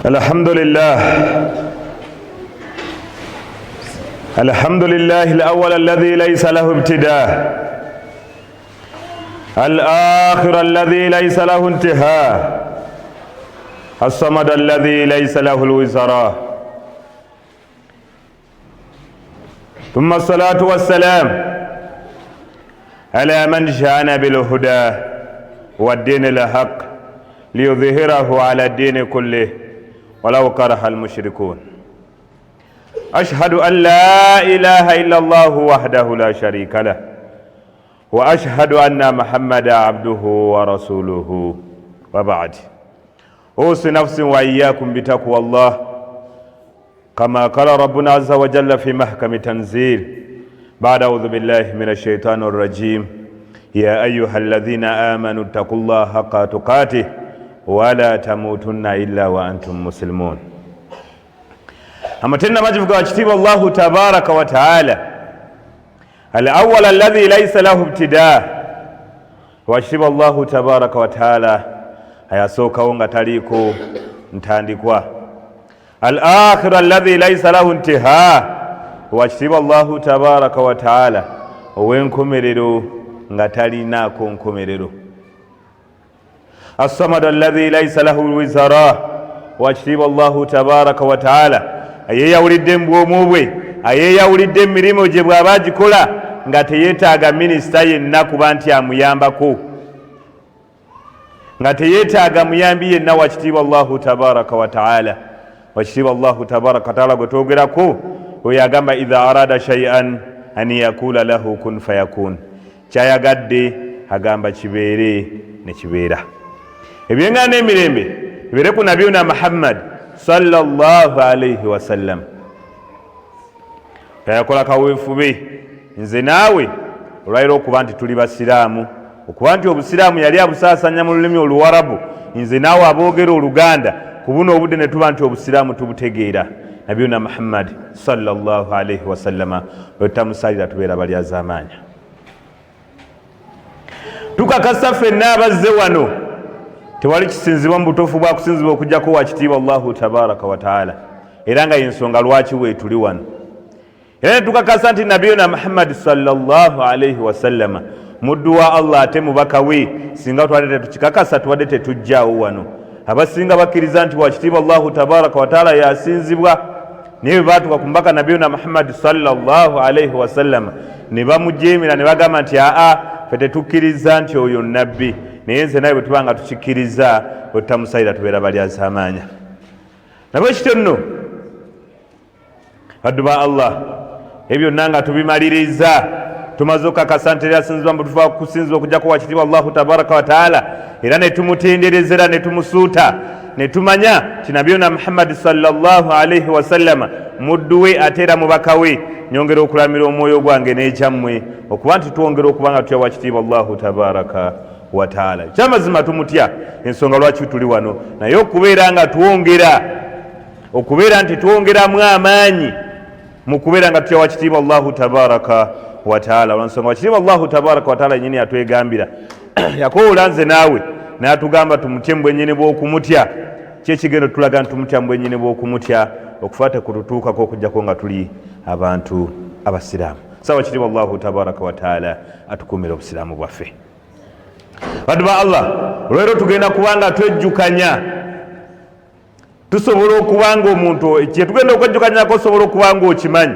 الحمد لله، الحمد لله الأول الذي ليس له ابتداء، الآخر الذي ليس له انتهاء، الصمد الذي ليس له الوزراء، ثم الصلاة والسلام على من جاءنا بالهدى والدين الحق ليظهره على الدين كله ولو كره المشركون. أشهد أن لا إله إلا الله وحده لا شريك له، وأشهد أن محمدا عبده ورسوله، وبعد. أوصي نفسي وإياكم بتقوى الله، كما قال ربنا عز وجل في محكم تنزيل بعد أعوذ بالله من الشيطان الرجيم: يا أيها الذين آمنوا اتقوا الله حق تقاته ولا تموتن إلا وأنتم مسلمون. Amatenda majivu ga kitiibwa Allahu tabaraka wa taala, al awwal alladhi laysa lahu ibtidaa. Wakitiibwa Allahu tabaraka wa taala ayasookawo nga taliiko ntandikwa, al akhiru alladhi laysa lahu intihaa. Wakitiibwa Allahu tabaraka wa taala ow'enkomerero nga talinaako nkomerero, assamadu alladhi laysa lahu lwizara. Wakitiibwa Allahu tabaraka wa taala ayeeyawulidde mu bwomu bwe, ayeeyawulidde emirimu gye bw'aba agikola nga teyeetaaga minisita yenna kuba nti amuyambako, nga teyeetaaga muyambi yenna. Wakitiibwa Allahu tabaraka wa taala, wakitiibwa Allahu tabaraka wataala gwe twogerako oyo agamba idha arada shay'an an yakula lahu kun fayakun, kyayagadde agamba kibeere ne kibeera. Ebyenga n'emirembe bibeere ku nabiyuna Muhammad sallallahu alaihi wasallam. Yakola kaweefube nze naawe olwaliro okuba nti tuli basiraamu, okuba nti obusiraamu yali abusaasanya mu lulimi oluwarabu, nze naawe aboogera oluganda ku buno obudde ne tuba nti obusiraamu tubutegeera. Nabiyuna Muhammad sallallahu alaihi wasallama bwe tutamusalira tubeera balyazaamaanya. Tukakasa ffenna abazze wano tewali kisinzibwa mu butuufu bwa kusinzibwa okujjako wa kitiibwa Allahu tabaraka wa taala, era nga yensonga lwaki weetuli wano. Era netukakasa nti nabiyuna Muhammadi sallallahu alaihi wasallama muddu wa Allah ate mubaka we. Singa twali tetukikakasa tubadde tetujjaawo wano. Abasinga bakkiriza nti wakitiibwa Allahu tabaraka wataala yasinzibwa, naye bwe baatuka ku mubaka nabiyuna Muhammadi sallallahu alaihi wasallama ne bamujeemera ne bagamba nti aa, fe tetukkiriza nti oyo nabbi. Naye nze nawe bwe tuba nga tukikkiriza, bwe tutamusalira tubeera balyazaamaanya. Nabwe kityo nno, baddu ba Allah, ebyo byonna nga tubimaliriza, tumaze okukakasa nti erasinzibwa mu tufa kusinzibwa okujjako wakitiibwa Allahu tabaraka wataala, era ne tumutendereza era ne tumusuuta ne tumanya nti nabiyuna Muhammadi sallallahu alaihi wasallama muddu we ate era mubaka we. Nyongera okulamira omwoyo gwange n'ekyammwe okuba nti twongera okuba nga tutya wakitiibwa Allahu tabaraka wataala. Kyamazima tumutya, ensonga lwaki tuli wano, naye okubeera nga twongera okubeera nti twongeramu amaanyi mu kubeera nga tutya wakitiibwa Allahu tabaraka wataala, olwansonga wakitiibwa Allahu tabaraka wataala yenyini yatwegambira, yakowoola nze naawe n'atugamba tumutye mu bwennyini bw'okumutya. Kyekigendo tulaga nti tumutya mu bwennyini bw'okumutya, okufa tekututuukako okujjako nga tuli abantu abasiraamu. Sawa kitiibwa Allahu tabaraka wataala atukuumira obusiraamu bwaffe. Bantu ba Allah, olwaleero tugenda kuba nga twejjukanya. Tusobola okuba nga omuntu kyetugenda okwejjukanyako osobola okuba nga okimanyi,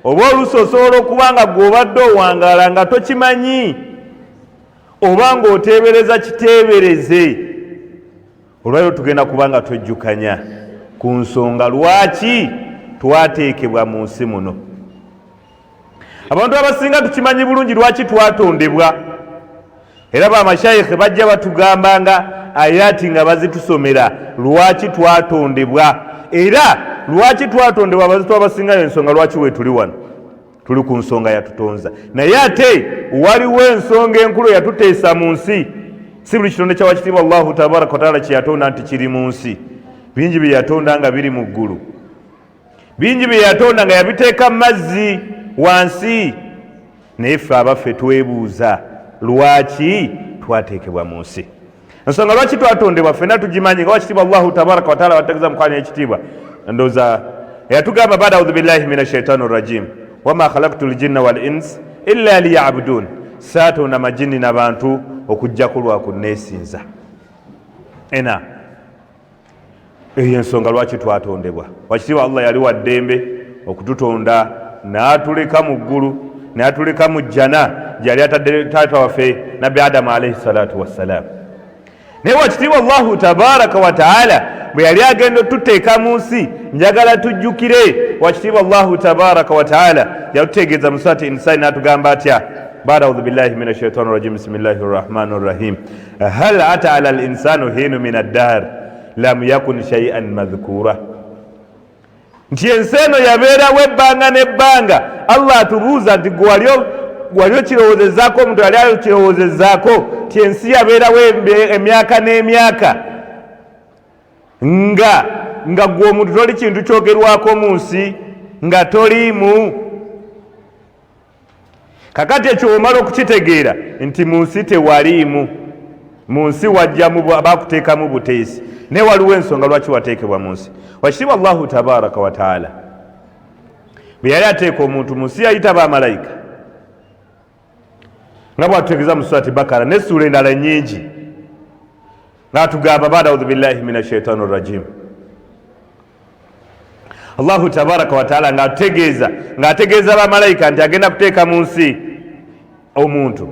oba oluusi osobola okuba nga gw'obadde owangaala nga tokimanyi, oba ng'oteebereza kiteebereze. Olwaleero tugenda kuba nga twejjukanya ku nsonga lwaki twateekebwa mu nsi muno. Abantu abasinga tukimanyi bulungi lwaki twatondebwa, era bamashayikhe bajja batugambanga ayati nga bazitusomera lwaki twatondebwa, era lwaki twatondebwa abazitu abasingayo ensonga lwaki wetuli wano tuli ku nsonga yatutonza. Naye ate waliwo ensonga enkulu yatuteesa mu nsi. Si buli kitonde kya wakitiibwa Allahu tabaraka wataala kyeyatonda nti kiri mu nsi. Bingi bye yatonda nga biri mu ggulu, bingi bye yatonda nga yabiteeka mu mazzi wansi, naye ffe abaffe twebuuza lwaki twateekebwa mu nsi. Ensonga lwaki twatondebwa ffenna tugimanyi, nga wakitiibwa Allahu tabaraka wataala bategeza mukwano ekitiibwa ndowooza yatugamba bada audhu billahi min ashaitani rajim wama khalaktu ljinna wal ins illa liyabudun, saatonda majinni na bantu okujjako lwa kunneesinza. Ena eyo ensonga lwaki twatondebwa. Wakitiibwa Allah yali wa ddembe okututonda n'atuleka mu ggulu, n'atuleka mu jjana gyeyali atadde taata waffe Nabbi Adamu alaihi salatu wassalam. Naye wakitiibwa Allahu tabaraka wataala bwe yali agenda otuteeka mu nsi, njagala tujjukire wakitiibwa Allahu tabaraka wataala yatutegeeza mu surati Insani n'atugamba atya? Baada audhu billahi min ashaitani rajim, bismillahi rrahmani rrahim, hal ata ala linsanu hinu min addahar lam yakun shaian madhkura, nti ensi eno yabeerawo ebbanga n'ebbanga. Allah atubuuza nti gwe wali okirowoozezaako, omuntu yali okirowoozezaako nti ensi yabeerawo emyaka n'emyaka nga gwe omuntu toli kintu kyogerwako mu nsi, nga toliimu. Kakati ekyo omala okukitegeera nti mu nsi tewaliimu, mu nsi wajjamu bakuteekamu buteesi, naye waliwo ensonga lwaki wateekebwa mu nsi. Wakitiibwa Allahu tabaraka wataala bwe yali ateeka omuntu mu nsi yayita bamalayika nga bwatutegeeza mu surati Bakara n'essuula endala nnyingi, ng'atugamba baada audhu billahi min ashaitani rajim. Allahu tabaraka wataala ng'atutegeeza, ng'ategeeza bamalayika nti agenda kuteeka mu nsi omuntu.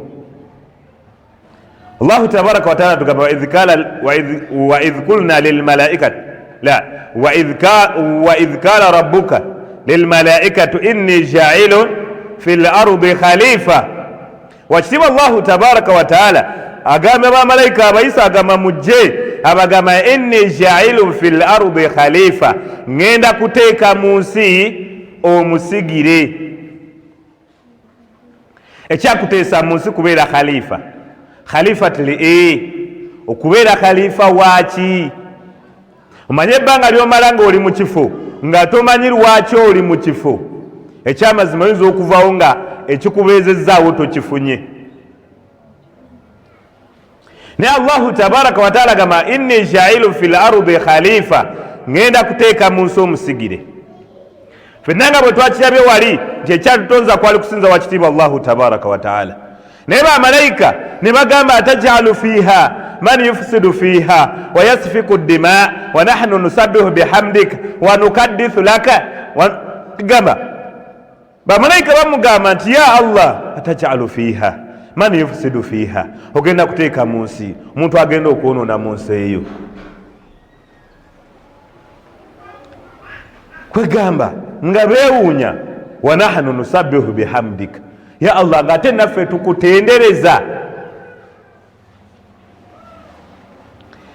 Allahu tabaraka wataala tugamba waidh kulna lilmalaikati la waidh kala rabbuka lilmalaikatu inni jailun fi lardi khalifa. Wakitiibwa Allahu tabaraka wataala agamba bamalayika abayisa, agamba mujje, abagamba inni jailun fi lardi khalifa, ŋŋenda kuteeka mu nsi omusigire. Ekyakuteesa mu nsi kubeera khalifa, khalifa tuli e okubeera khalifa waaki? Omanye ebbanga lyomala ng'oli mu kifo nga tomanyi lwaki oli mu kifo, ekyamazima oyinza okuvawo nga ekikubeezezzaawo tokifunye. Naye Allahu tabaraka wataala gamba inni jailu fi lardi khalifa, ŋŋenda kuteeka mu nsi omusigire. Ffenna nga bwe twakirabye wali nti ekyatutonza kwali kusinza wakitiibwa Allahu tabaraka wataala. Naye bamalayika ne bagamba atajalu fiiha man yufsidu fiiha wa yasfiku ddima wa nahnu nusabbihu bihamdika wa nukaddithu laka. Gamba bamalayika bamugamba nti ya Allah atajalu fiiha man yufsidu fiiha, ogenda kuteeka mu nsi omuntu agenda okwonoona mu nsi eyo. Kwegamba nga beewuunya, wa nahnu nusabbihu bihamdika, ya Allah nga ate naffe tukutendereza.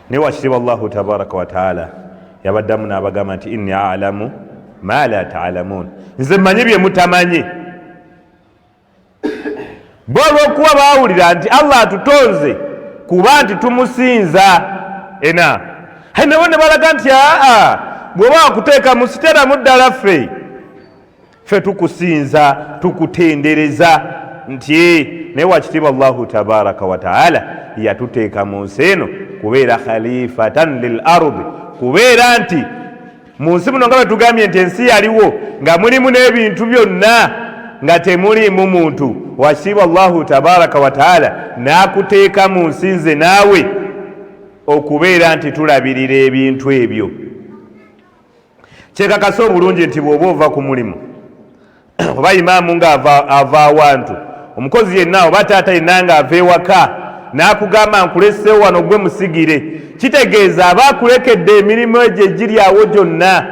Naye wakitiibwa Allahu tabaraka wataala yabaddamu n'abagamba nti inni alamu ma la taalamuun, nze mmanyi bye mutamanyi. Bo olw'okuba baawulira nti Allah atutonze kuba nti tumusinza ena, hai nabo ne balaga nti aa, bw'oba wakuteeka mu siteramu ddala ffe ffe tukusinza tukutendereza nti. Naye wakitiibwa Allahu tabaraka wataala yatuteeka mu nsi eno kubeera khalifatan lil ardi, kubeera nti mu nsi muno nga bwe tugambye nti ensi yaliwo nga mulimu n'ebintu byonna nga temuliimu muntu. Wakitiibwa Allahu tabaraka wataala n'akuteeka mu nsi nze naawe okubeera nti tulabirira ebintu ebyo. Kyekakasa obulungi nti bw'oba ova ku mulimu oba imaamu nga ava awantu, omukozi yenna oba taata yenna nga ava ewaka n'akugamba nkuleseewo wano gwe musigire, kitegeeza aba akulekedde emirimu egyo egiri awo gyonna.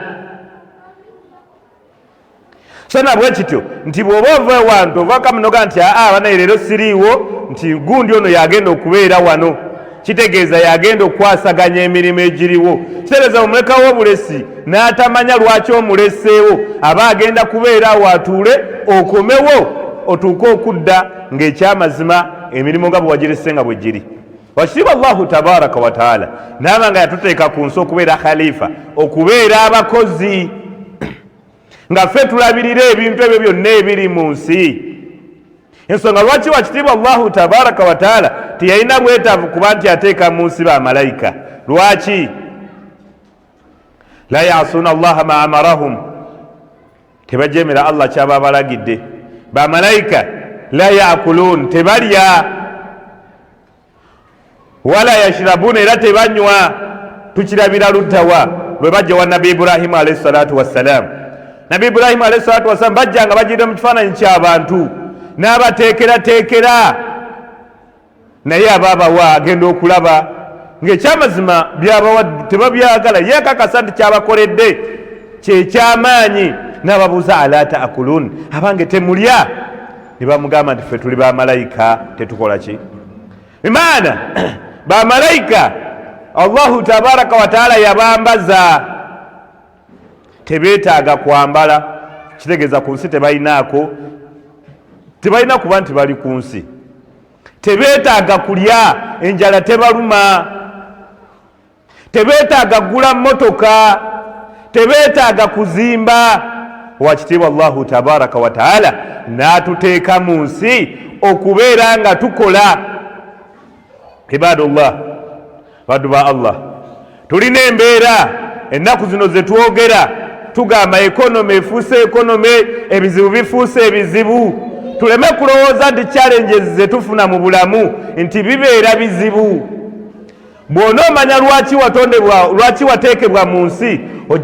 So nabwe kityo nti bw'oba ova ewantu ova kamunoga nti aa banaye leero siriiwo, nti gundi ono yagenda okubeera wano, kitegeeza yagenda okukwasaganya emirimu egiriwo. Kitegeeza omulekawo obulesi n'atamanya lwaki omuleseewo, aba agenda kubeera awo atuule okomewo otuuke okudda ng'ekyamazima emirimu nga bwe wagirese nga bwe giri. Wakitiibwa Allahu tabaraka wataala naaba nga yatuteeka ku nsi okubeera khalifa, okubeera abakozi nga ffe tulabirira ebintu ebyo byonna ebiri mu nsi. Ensonga lwaki wakitiibwa Allahu tabaraka wataala teyalina bwetaavu kuba nti ateeka mu nsi bamalayika, lwaki la yasuuna Allaha ma amarahum, tebajemera Allah kyaba abalagidde. Bamalayika la yakuluun, tebalya, wala yashrabuna, era tebanywa. Tukirabira luddawa lwe bajja wa Nabbi Ibrahimu alaihi salatu wassalam. Nabbi Ibrahimu alaihi salatu wassalam bajja nga bajjidde mu kifaananyi ky'abantu n'abateekerateekera, naye aba abawa agenda okulaba ng'ekyamazima byabawa tebabyagala, ye akakasa nti kyabakoledde kyekyamaanyi, n'ababuuza ala taakulun, abange temulya? Ne bamugamba nti ffe tuli bamalayika, tetukola ki? Bimaana bamalayika Allahu tabaraka wataala yabambaza, tebeetaaga kwambala, kitegeeza ku nsi tebalinaako, tebalina kuba nti bali ku nsi, tebeetaaga kulya, enjala tebaluma, tebeetaaga kugula mmotoka, tebeetaaga kuzimba. Wakitiibwa Allahu tabaraka wataala n'atuteeka mu nsi okubeera nga tukola. Ibadullah, baddu ba Allah, tulina embeera ennaku zino ze twogera, tugamba ekonome efuuse ekonome, ebizibu bifuuse ebizibu. Tuleme kulowooza nti challenges ze tufuna mu bulamu nti bibeera bizibu. Bw'onoomanya lwaki watondebwa, lwaki wateekebwa mu nsi,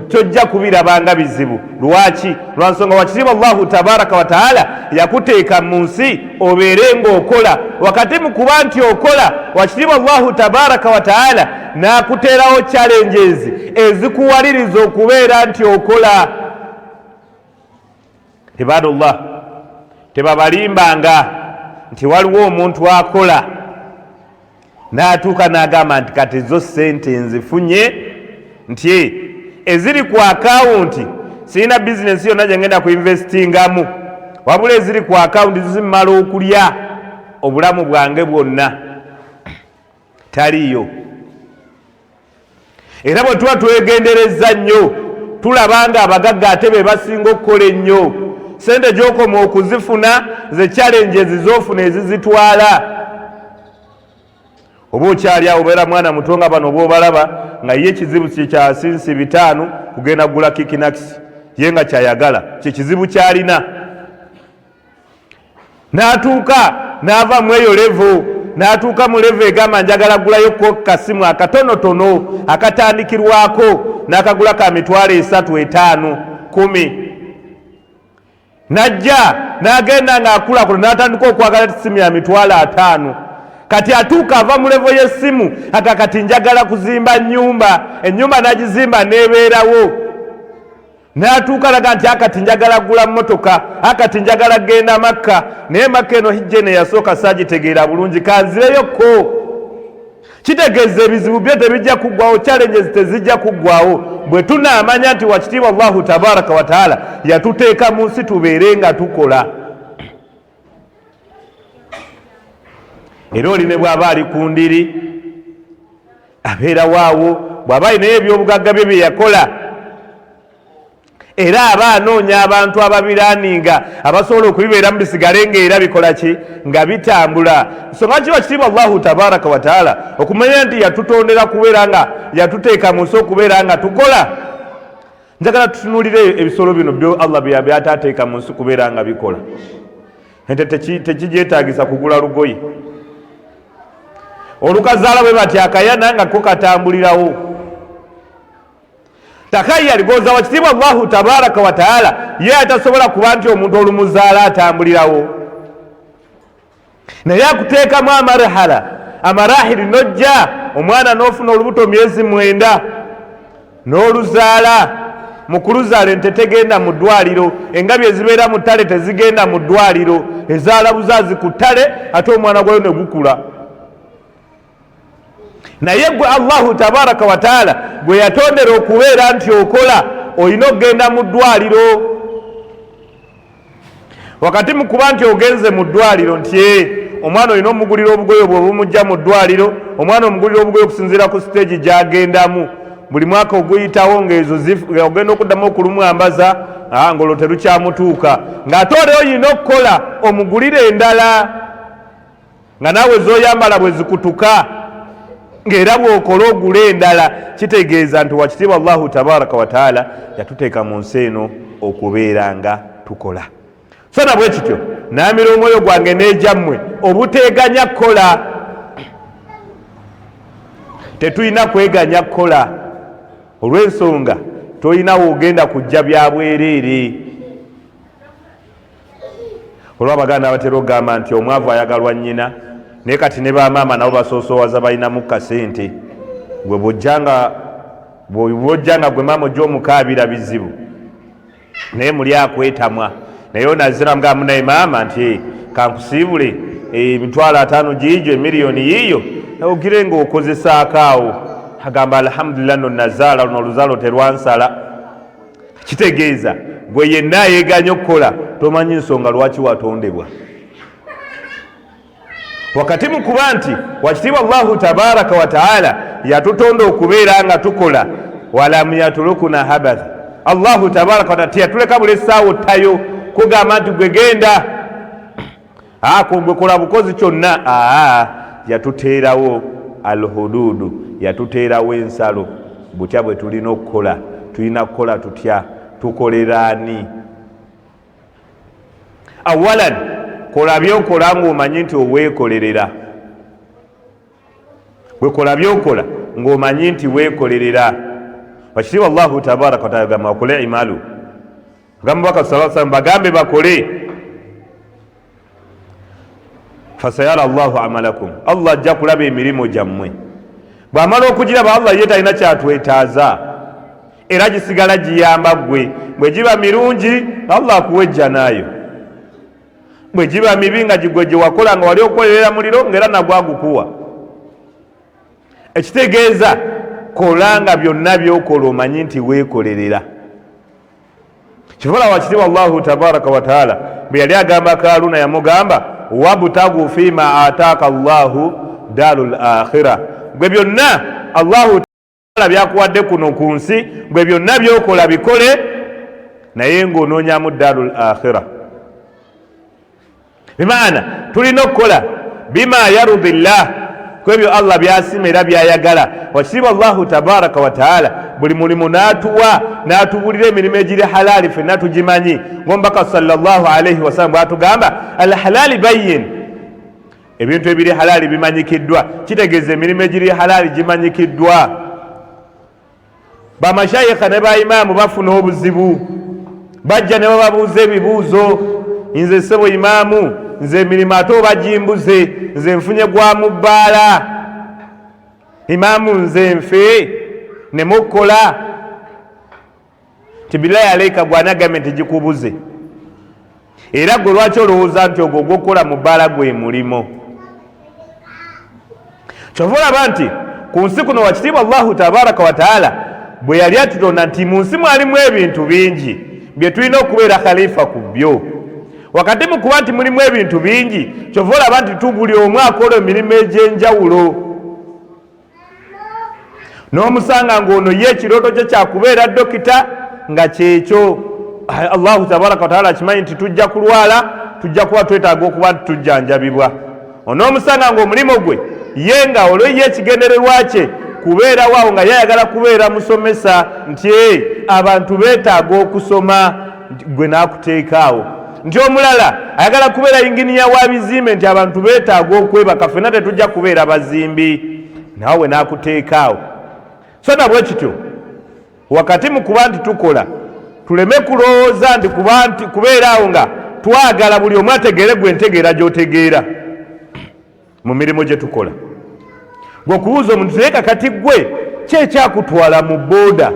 tojja kubirabanga bizibu. Lwaki? Lwa nsonga wakitiibwa Allahu tabaraka wataala yakuteeka mu nsi obeere ng'okola. Wakati mu kuba nti okola, wakitiibwa Allahu tabaraka wataala n'akuteerawo challenges ezikuwaliriza okubeera nti okola. Ibadullah, tebabalimbanga nti waliwo omuntu akola n'atuuka n'agamba nti kati zo ssente nzifunye, nti eziri ku akawunti sirina bizinensi yonna gye ngenda ku investingamu, wabula eziri ku akawunti zimmala okulya obulamu bwange bwonna. Taliiyo. Era bwe tuba twegenderezza nnyo tulaba nga abagagga ate be basinga okukola ennyo. Sente gy'okoma okuzifuna ze challenges z'ofuna ezizitwala. Oba okyali awo obeera mwana muto nga bano b'obalaba nga ye ekizibu kye kya sinsi 5 kugenda kugula kikinakisi, ye nga kyayagala kye kizibu ky'alina. N'atuuka n'ava mu eyo levo, n'atuuka mu levo egamba njagala gulayo ko kasimu akatonotono akatandikirwako, n'akagula ka 30,000 5 10. N'ajja n'agenda ng'akulakula n'atandika okwagala simu ya 50,000. Kati atuuka ava mu levo y'essimu aga kati njagala kuzimba nnyumba, ennyumba n'agizimba n'ebeerawo. N'atuuka laga nti akati njagala kugula mmotoka, akati njagala kugenda Makka, naye Makka eno hijja eno eyasooka saagitegeera bulungi, kanzireyo ko. Kitegeeza ebizibu byo tebijja kuggwawo, challenges tezijja kuggwawo. Bwe tunaamanya nti wakitiibwa Allahu tabaraka wataala yatuteeka mu nsi tubeere nga tukola. Era oli ne bw'aba ali ku ndiri abeera waawo, bw'aba alinayo ebyobugagga bye bye yakola, era aba anoonya abantu ababiraninga abasobola okubibeeramu bisigale ng'era bikola ki, nga bitambula. Nsonga ki wakitiibwa Allahu tabaraka wataala okumanya nti yatutondera kubeera nga yatuteeka mu nsi okubeera nga tukola. Njagala tutunuulire ebisolo bino byo Allah byataateeka mu nsi kubeera nga bikola. Ente tekigyetaagisa kugula lugoye, olukazaala bwe bati akayana nga ko katambulirawo. Takhayyari goza wakitiibwa Allahu tabaraka wataala ye atasobola kuba nti omuntu olumuzaala atambulirawo, naye akuteekamu amarhala amarahiri, nojja omwana n'ofuna olubuto myezi 9 n'oluzaala. Mu kuluzaala ente tegenda mu ddwaliro, engabi ezibeera mu ttale tezigenda mu ddwaliro, ezaala buzaazi ku ttale ate omwana gwayo ne gukula. Naye gwe Allahu tabaraka wataala gwe yatondera okubeera nti okola, olina okugenda mu ddwaliro. Wakati mu kuba nti ogenze mu ddwaliro nti omwana olina omugulira obugoye obwo obumujja mu ddwaliro, omwana omugulira obugoye okusinziira ku siteegi gy'agendamu. Buli mwaka oguyitawo ng'ezo ogenda okuddamu okulumwambaza Ng'olwo terukyamutuuka, ng'ate oli oyina okukola omugulire endala, nga naawe z'oyambala bwe zikutuka, ng'era bw'okola ogula endala. Kitegeeza nti wakitiibwa Allahu tabaraka wataala yatuteeka mu nsi eno okubeera nga tukola. So na bwe kityo naamira omwoyo gwange n'egyammwe obuteeganya kukola. Tetulina kweganya kukola olw'ensonga tolina woogenda kujja bya bwereere. Olw'Abaganda abatera okugamba nti omwavu ayagalwa nnyina, naye kati ne bamaama nabo basoosowaza, balinamu kasente. Gwe bw'ojja nga gwe maama ojja omukaabira bizibu, naye muli akwetamwa, naye onazira mugamu naye maama nti kankusiibule 50,000 giigyo, emiliyoni yiiyo, ogire ng'okozesaako awo. Agamba alhamdulillah, no nazaala luno oluzaalo terwansala. Kitegeeza gwe yenna ayeganya okukola tomanyi nsonga lwaki watondebwa. Wakati mu kuba nti wakitiibwa Allahu tabaraka wataala yatutonda okubeera nga tukola, walam yatulukuna habatha, Allahu tabaraka wataala teyatuleka buli essaawa ottayo kugamba nti gwe genda gwe kola bukozi kyonna. Yatuteerawo alhududu, yatuteerawo ensalo, butya bwe tulina okukola, tulina kukola tutya, tukoleraani. Awalan, kola byokola ng'omanyi nti oweekolerera. Gwe kola byokola ng'omanyi nti weekolerera. Wakitiibwa Allahu tabaraka wataala gamba wakole imalu, gamba baka sallallahu alaihi bagambe bakole, fasayara Allahu amalakum, Allah ajja kulaba emirimu gyammwe. Bw'amala okugiraba, Allah ye talina kyatwetaaza, era gisigala giyamba ggwe. Bwe giba mirungi, Allah akuwa ejjanaayo; bwe giba mibi, nga gigwe gye wakola nga wali okukolerera muliro, ng'era nagwo agukuwa. Ekitegeeza kola nga byonna byokola omanyi nti weekolerera. Kivola wakitiibwa Allahu tabaraka wataala bwe yali agamba Karuna, yamugamba wabtagu fima ataaka Allahu daru l akhira. Gwe byonna Allahu taala byakuwadde kuno ku nsi, gwe byonna byokola bikole naye ng'onoonyamu daru l akhira. Bimaana tulina okukola bima yarudi llah, kwebyo Allah byasima era byayagala. Wakitiibwa Allahu tabaraka wataala buli mulimu n'atuwa n'atubulira emirimu egiri halaali, fenna tugimanyi, ng'omubaka sallallahu alaihi wasallam bwatugamba alhalaali bayin, ebintu ebiri halaali bimanyikiddwa. Kitegeeza emirimu egiri halaali gimanyikiddwa. Bamashayikha ne baimaamu bafuna obuzibu, bajja ne bababuuza ebibuuzo. Nze ssebo imaamu, nze emirimu ate oba gimbuze, nze nfunye gwa mu bbaala. Imaamu, nze nfe ne mukkola tibilayi aleika gwanagambye nti gikubuze, era gwe lwaki olowooza nti ogwo ogwokukola mu bbaala gwe mulimo? Kyova olaba nti ku nsi kuno wakitiibwa Allahu tabaraka wataala bwe yali atutonda nti mu nsi mwalimu ebintu bingi bye tulina okubeera khalifa ku byo. Wakati mu kuba nti mulimu ebintu bingi, kyova olaba nti buli omu akola emirimu egy'enjawulo, n'omusanga ng'ono ye ekirooto kye kyakubeera dokita, nga kyekyo Allahu tabaraka wataala akimanyi nti tujja kulwala, tujja kuba twetaaga okuba nti tujjanjabibwa. Onoomusanga ng'omulimu gwe ye nga olwo ye ekigendererwa kye kubeerawo awo nga yayagala kubeera musomesa, nti abantu beetaaga okusoma, gwe n'akuteeka awo. Nti omulala ayagala kubeera yinginiya wa bizimbe, nti abantu beetaaga okwebaka, ffenna tetujja kubeera bazimbi, naawe n'akuteeka awo. So na bwe kityo wakati mu kuba nti tukola, tuleme kulowooza nti kuba nti kubeera awo nga twagala buli omu ategeere gwe ntegeera gy'otegeera mu mirimu gye tukola. Gwe okubuuza omuntu, naye kakati gwe ki ekyakutwala mu booda?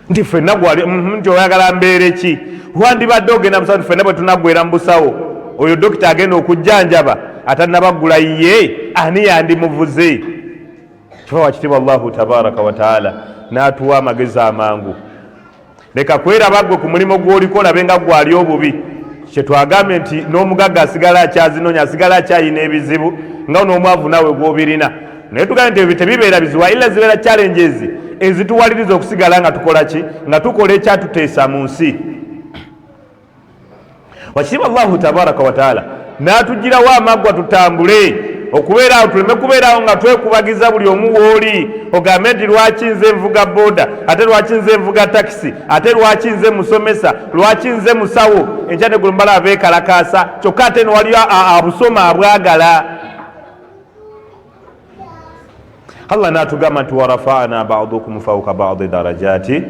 Nti ffenna gwali nti oyagala mbeere ki? Wandibadde ogenda musawo, nti ffenna bwe tunaggwera mu busawo, oyo dokita agenda okujjanjaba atannabaggula ye ani yandimuvuze? Kifa wakitiibwa Allahu tabaraka wataala n'atuwa amagezi amangu. Leka kweraba gwe ku mulimu gw'oliko, olabe nga gwali obubi. Kyetwagambye nti n'omugagga asigala akyazinoonya, asigala akyayina ebizibu nga n'omwavu naawe gw'obirina, naye tugambye nti ebyo tebibeera bizibu, ila zibeera challenges ezituwaliriza okusigala nga tukola ki nga tukola ekyatuteesa mu nsi wakitiibwa Allahu tabaraka wataala n'atugirawo amaggwa tutambule okubeeraawo tuleme kubeeraawo nga twekubagiza buli omu wooli ogambe nti lwaki nze nvuga boda ate lwaki nze nvuga takisi ate lwaki nze musomesa lwaki nze musawo enkya neggulo mbala abeekalakaasa kyokka ate no waliyo abusoma abwagala. Allah n'atugamba nti warafana badukum fauka badi darajati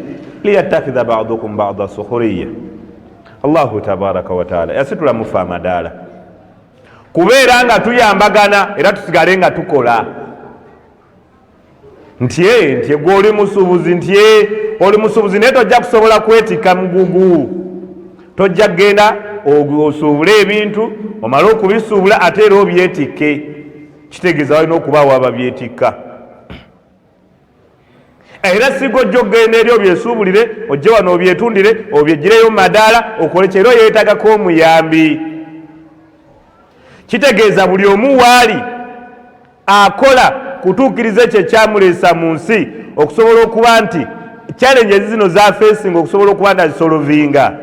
liyattakhidha badukum bada sukhuriya. Allahu tabaraka wataala yasitula mufe amadaala kubeera nga tuyambagana era tusigale nga tukola nti nti gwe oli musuubuzi nti oli musuubuzi naye tojja kusobola kwetikka mugugu tojja kugenda osuubule ebintu omale okubisuubula ate era obyetikke kitegeeza walina okubaawo ababyetikka era siga ojja okugenda eri obyesuubulire ojje wano obyetundire obyeggireyo mu madaala okole kyera oyeetagako omuyambi kitegeeza buli omu waali akola kutuukiriza ekyo ekyamuleesa mu nsi okusobola okuba nti challenges zino zafeesinga okusobola okuba nti azisolovinga.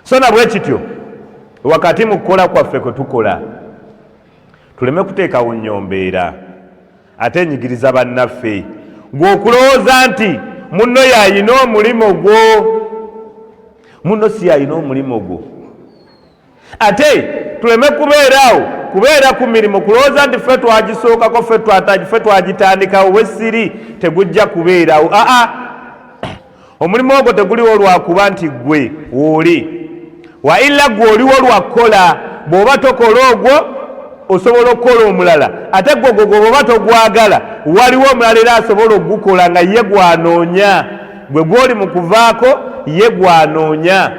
So na bwe kityo wakati mu kukola kwaffe kwe tukola tuleme kuteekawo nnyo mbeera ate enyigiriza bannaffe gwe okulowooza nti munno yayina omulimu gwo munno si yayina omulimu gwo ate tuleme kubeeraawo kubeera ku mirimu kulowooza nti ffe twagisookako ffe twagitandikawo wesiri tegujja kubeerawo aa omulimu ogwo teguliwo lwakuba nti ggwe wooli wa illa ggwe oliwo lwakukola bw'oba tokola ogwo osobola okukola omulala ate ggwe ogwo gwe bw'oba togwagala waliwo omulala era asobola okugukola nga ye gwanoonya gwe gwoli mu kuvaako ye gwanoonya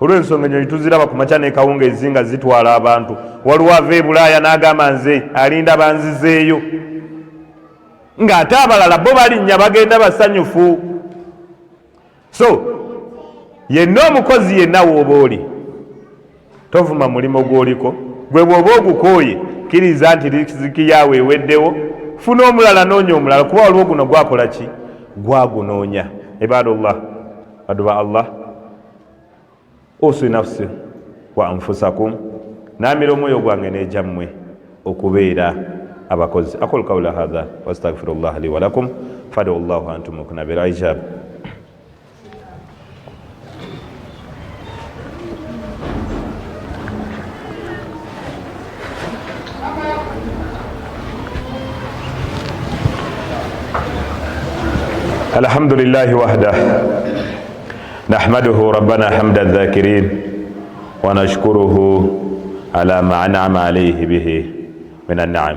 olw'ensonga ennyonyi tuziraba ku makya n'ekawungeezi nga zitwala abantu waliwo ava e Bulaaya n'agamba nze alinda banzizeeyo ng'ate abalala bo balinnya bagenda basanyufu so yenna omukozi yenna w'oba oli tovuma mulimu gw'oliko gwe bw'oba ogukooye kkiriza nti riziki yaawe eweddewo funa omulala noonya omulala kuba waliwo guno gwakola ki gwagunoonya ibadullah baddu ba Allah usi nafsi wa anfusakum naamira omwoyo gwange n'egyammwe okubeera abakozi aqulu qawla hadha wastaghfirullah li walakum fadu llahu antum mukuna bil ijab. الحمد لله وحده نحمده ربنا حمد الذاكرين ونشكره على ما أنعم عليه به من النعم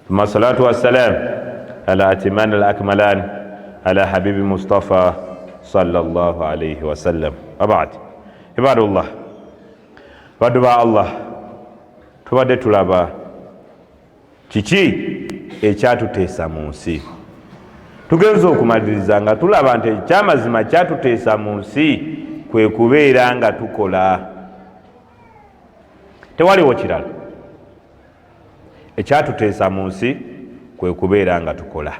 ثم الصلاة والسلام على أتمان الأكملان على حبيب مصطفى صلى الله عليه وسلم وبعد عباد الله baddu ba Allah tubadde tulaba Kiki ekyatuteesa mu nsi? Tugenze okumaliriza nga tulaba nti ekyamazima kyatuteesa mu nsi kwe kubeera nga tukola. Tewaliwo kirala. Ekyatuteesa mu nsi kwe kubeera nga tukola.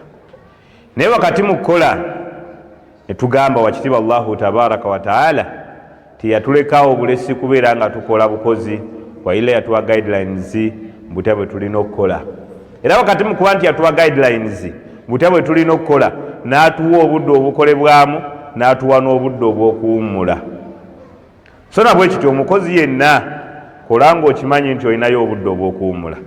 Naye wakati mu kukola ne tugamba wakitiibwa Allahu tabaraka wa taala teyatulekaawo obulesi kubeera nga tukola bukozi waila yatuwa guidelines butya bwe tulina okukola era wakati mu kuba nti yatuwa guidelines butya bwe tulina okukola n'atuwa obudde obukolebwamu n'atuwa n'obudde obw'okuwummula So na bwe kityo omukozi yenna kola ng'okimanyi nti olinayo obudde obw'okuwummula.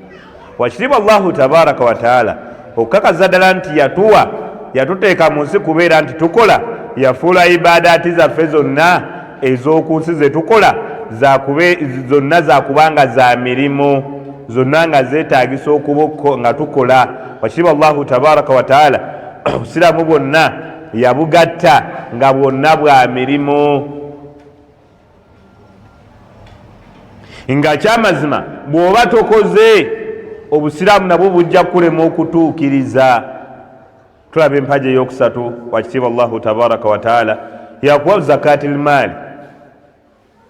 Wakitiibwa Allahu tabaraka wa taala okukakaza ddala nti yatuwa yatuteeka mu nsi kubeera nti tukola yafuula ibaadaati zaffe zonna ez'oku nsi ze tukola zonna zakubanga za mirimu zonna nga zeetaagisa okuba nga tukola. Wakitiibwa Allahu tabaraka wa taala obusiraamu bwonna yabugatta nga bwonna bwa mirimu. Nga kyamazima bw'oba tokoze obusiraamu nabwo bujja kukulema okutuukiriza. Tulaba empagi eyokusatu wakitiibwa Allahu tabaraka wataala yakuwa zakati lmaali.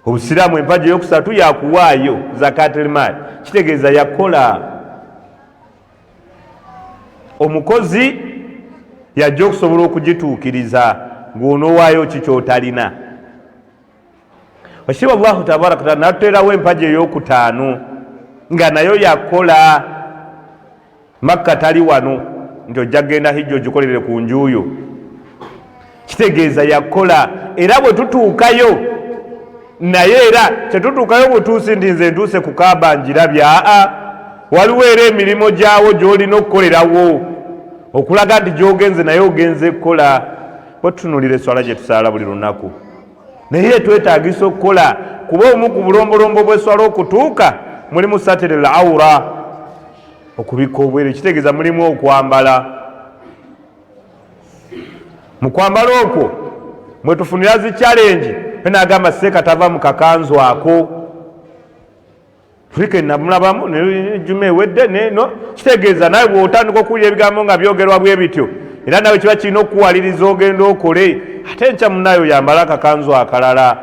Obusiraamu empagi eyokusatu yakuwaayo zakati lmaali, kitegeeza yakola omukozi. Yajja okusobola okugituukiriza, ng'onoowaayo ki ky'otalina? Wakitiibwa Allahu tabaraka wataala natuteerawo empagi ey'okutaano nga nayo yakola. Makka tali wano nti ojja kugenda hijja ogikolere ku njuuyo, kitegeeza yakola. Era bwe tutuukayo naye era tetutuukayo butuusi nti nze ntuuse ku Kaaba ngirabye, aa, waliwo era emirimu gyawo gy'olina okukolerawo okulaga nti gy'ogenze naye ogenze kukola. Bwe tutunuulira esswala gye tusaala buli lunaku, naye twetaagisa okukola, kuba omu ku bulombolombo bw'esswala okutuuka mulimu satiri l aura, okubikka obwere, kitegeeza mulimu okwambala. Mu kwambala okwo mwe tufunira zi challenge. Nagamba seeka tava mu kakanzu ako, Afrika namulabamu nejuma ewedde neno, kitegeeza nawe bw'otandika okuwulira ebigambo nga byogerwa bwe bityo, era nawe kiba kirina okukuwaliriza ogenda okole, ate enkya munaye oyambale akakanzu akalala.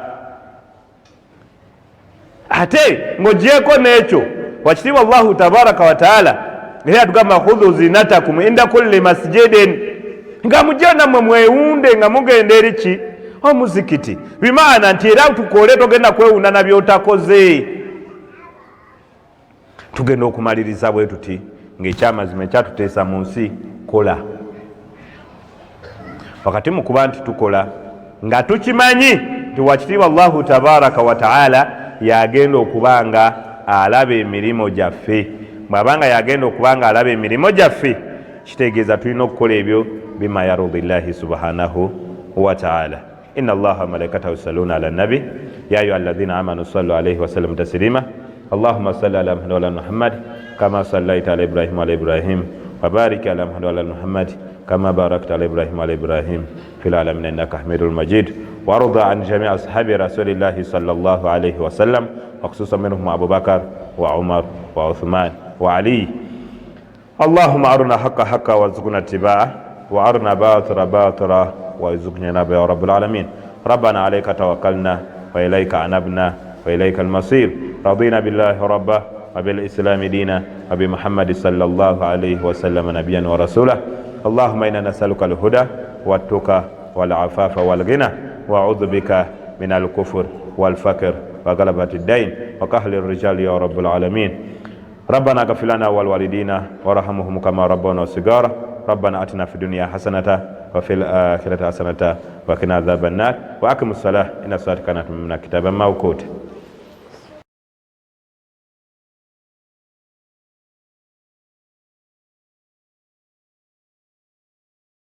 Ate ng'ogyeko n'ekyo, wakitiibwa Allahu tabaraka wataala era yatugamba khudhu zinatakum inda kulli masjidin, nga mujje nammwe mwewunde nga mugenda eri ki omuzikiti, bimaana nti era tukole, togenda kwewunda na byotakoze. Tugenda okumaliriza bwe tuti ng'ekyamazima ekyatuteesa mu nsi kola, wakati mu kuba nti tukola nga tukimanyi nti wakitiibwa Allahu tabaraka wataala yagenda okuba nga alaba emirimu gyaffe. Bw'aba nga yagenda okuba nga alaba emirimu gyaffe, kitegeeza tulina okukola ebyo bima yarudillahi subhanahu wataala. Inna Allaha wa malaikatahu yusalluna ala nabi ya ayuha alladhina amanu sallu alayhi wa sallimu taslima. Allahumma salli ala Muhammad wa ala Muhammad kama sallaita ala Ibrahim wa ala Ibrahim wa barik ala Muhammad wa ala Muhammad kama barakta ala Ibrahim wa ala Ibrahim fil alamin innaka hamidul majid. Warda an jami ashabi rasulillahi sallallahu alayhi wa sallam wa khususan minhum Abu Bakar wa Umar wa Uthman wa Ali. Allahumma arina haqqa haqqa warzuqna ittiba'ah wa arina batila batila warzuqna ijtinaba ya rabbal alamin. Rabbana alayka tawakkalna wa ilayka anabna wa ilayka almasir. Radina billahi rabba wa bil islami dina wa bi Muhammadi sallallahu alayhi wa sallam nabiyyan wa rasulah. Allahumma inna nas'aluka alhuda wattuka wal afafa wal ghina wa a'udhu bika min alkufr wal fakr wa ghalabati ad-dayn wa qahri ar-rijal ya rabbal alamin. Rabbana ghfir lana wal walidina warhamhum kama rabbawna sigara. Rabbana atina fid dunya hasanata wa fil akhirati hasanata wa qina adhaban nar. Wa aqimus salah inna salata kanat minna kitaban mawquta.